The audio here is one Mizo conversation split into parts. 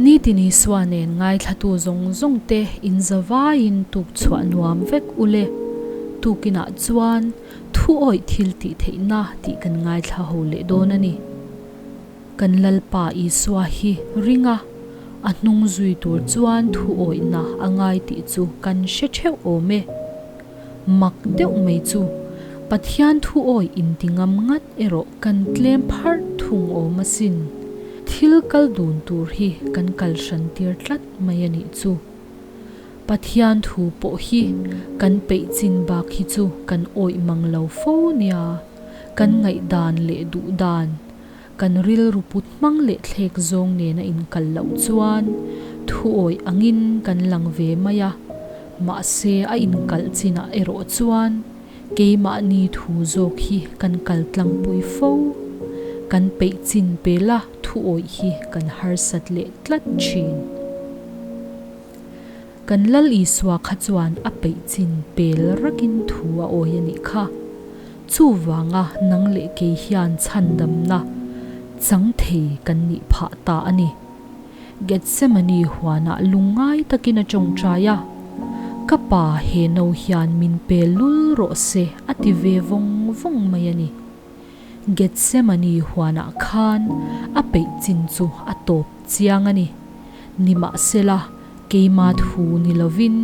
Nitin Isua nen ngaithlatu zawng zawng te in zavaiin tuk chhuah nuam vek ule. Tukinah chuan thu awih thil tih theihna tih kan ngaithla ho leh dawn a ni. Kan Lalpa Isua hi ring a, a hnung zui tur chuan thu awihna a ngai tih chu kan hre theuh awm e. Mak deuh mai chu Pathian thu awih inti ngam ngat erawh kan tlem pharh thung awm asin. Thil kal dun tur hi kan kal hran tir tlat mai a nih chu. Pathian thu pawh hi kan peih chin bak hi chu kan awih mang lo fo nia. Kan ngaihdan leh duh dan, kan rilru put hmang leh thlek zawng nena inkal loh chuan thu awih angin kan lang ve mai a, mahse a inkalh chinah erawh chuan keimahni thu zawk hi kan kal tlangpui fo. Kan peih chin pela thu awih hi kan harsat leh tlat thin. Kan Lal Isua kha chuan a peih chin pel rakin thu a awi a nih kha. Chuvanga nang leh kei hian chhandamna chang thei kan nih phah ta a ni. Gethsemane huanah lungngai takin a tawngtai a, Ka pa he no hian min pe lul rawh se a ti ve vawng vawng mai a ni. Gethsemane huanah khan a peih chin chu a tawp chiang a ni. Nimahsela, keima thu ni lovin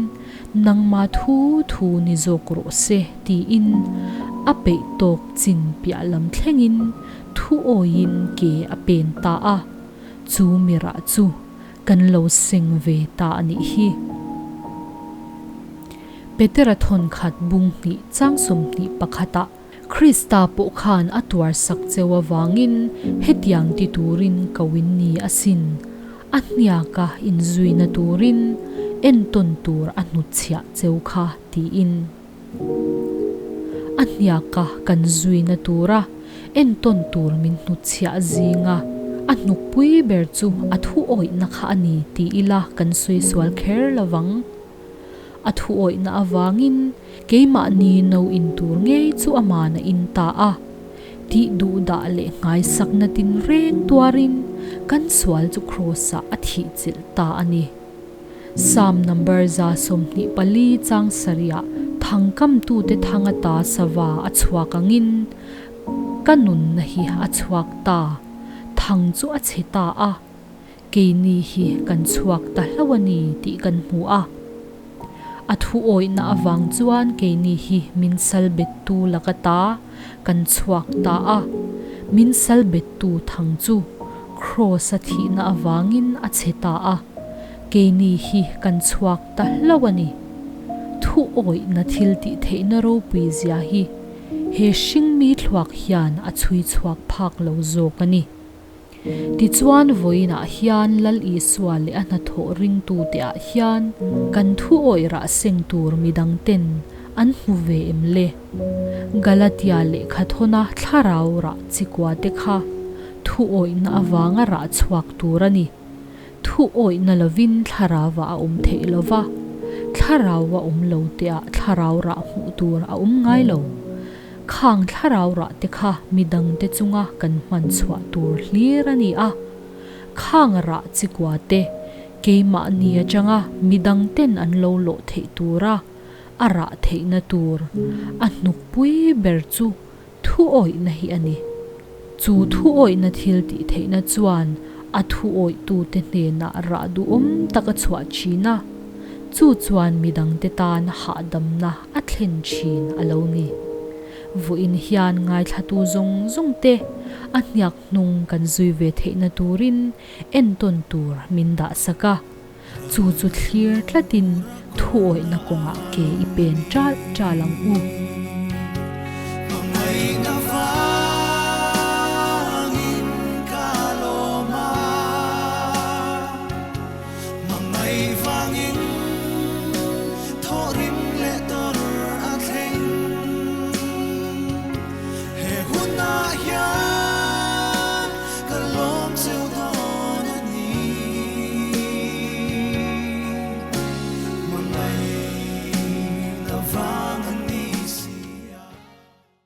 nangma thu thu ni zawk rawh se tiin a peih tawk chin piah lam thlengin thu awiin ke a pen ta a, chu mirah chu kan lo seng ve ta a nih hi. Petera thawnkhat bung hnih chang 21 ah Krista pawh khan a tuar sak cheu avangin hetiang ti turin ko in ni asin. A hniaka inzuina turin entawn tur a hnutchhiah cheu kha tiin. A hniaka kan zuina tura entawn tur min hnutchhiah zinga a hnukpui ber chu a thu awihna kha a ni ti ila kan sawi sual kher lovang. A thu awihna avangin Keimahni no in tur ngei chu aman a in ta a, tih duh dah leh nghaisakna tinreng tuarin kan sual chu Kraws-ah a thih chilh ta a ni. Psalm number 124 chang sarihah thangkamtute thang ata sava a chhuak angin ka nunna hi a chhuak ta, thang chu a chhe ta a, Keini hi kan chhuak ta hlauh a ni tih kan hmu a. A thu awihna avang chuan keini hi min sal bettu laka ta kan chhuak ta a. Min sal bettu thang chu Kraws-a thihna avangin a chhe ta a. Keini hi kan chhuak ta hlauh a ni. Thu awihna thil tih theihna ropui zia hi he hringmi thluak hian a chhui chhuak phak lo zawk a ni. Tichuan vawiinah hian Lal Isua leh a hnathawh ringtute ah hian kan thu awih rah seng tur midang ten an hmu ve em le? Galatia lehkhathawna thlarau rah chikua te kha thu awihna avanga rah chhuak tur a ni. Thu awihna lovin thlarauah a awm theih lova, thlarau a awm lo te ah thlarau rah hmuh tur a awm ngai lo. Khang thlarau rah te kha midangte chunga kan hman chhuah tur hlir a ni a. Khang rah chikua te keimahni atanga midangten an lo lawh theih tura a rah theihna tur a hnukpui ber chu thu awihna hi a ni. Chu thu awihna thil tih theihna chuan a thu awihtute hnenah rah duhawm tak a chhuah thin a, chu chuan midangte tan hahdamna a thlen thin a lo ni. Vawiin hian ngaithlatu zawng zawng te a hniak hnung kan zui ve theihna turin entawn tur min dah sak a, chu chu thlir tlatin thuawihna kawngah ke i pen ṭalh ṭalh ang u. Hmangaihna vangin ka lawm a, hmangaih vangin thawhrim leh tawrh a thleng. He hunah hian.